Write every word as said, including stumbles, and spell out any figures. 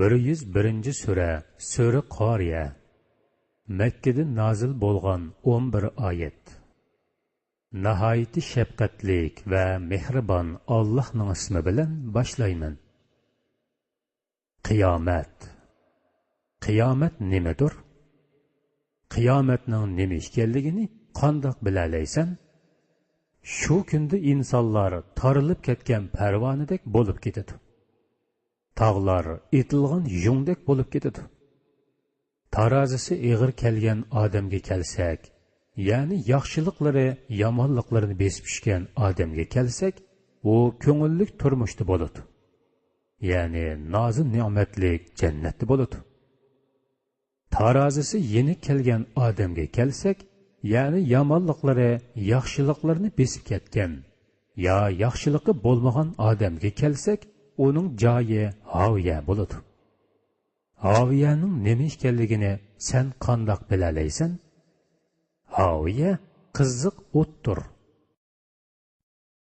بىر يۈز بىرىنچى سۈرە، سۈرە قارىيە. مەككىدىن نازىل بولغان ئون بىر ئايەت. ناھايىتى شەپقەتلىك ۋە مېھرىبان ئاللاھنىڭ ئىسمى بىلەن باشلايمەن. قىيامەت. قىيامەت نېمىدۇر؟ قىيامەتنىڭ نېمە ئىكەنلىكىنى قانداق بىلەلەيسەن؟ شۇ كۈندە ئىنسانلار تارىلىپ كەتكەن پەرۋانىدەك بولۇپ كېتىدۇ. تاغلار ئېتىلغان يۇڭدەك بولۇپ كېتىدۇ. تارازىسى ئېغىر كەلگەن ئادەمگە كەلسەك، يەنى ياخشىلىقلىرى يامانلىقلىرىنى بېسىپ چۈشكەن ئادەمگە كەلسەك، ئۇ كۆڭۈللۈك تۇرمۇشتا بولىدۇ. يەنى نازۇ نېمەتلىك جەننەتتە بولىدۇ. تارازىسى يېنىك كەلگەن ئادەمگە كەلسەك، يەنى يامانلىقلىرى ياخشىلىقلىرىنى بېسىپ كەتكەن يا ياخشىلىقى بولمىغان ئادەمگە كەلسەك، ئۇنىڭ جايى ھاۋىيە بولىدۇ. ھاۋىيەنىڭ نېمە ئىكەنلىكىنى سەن قانداق بىلەلەيسەن؟ ھاۋىيە قىزىق ئوتتۇر.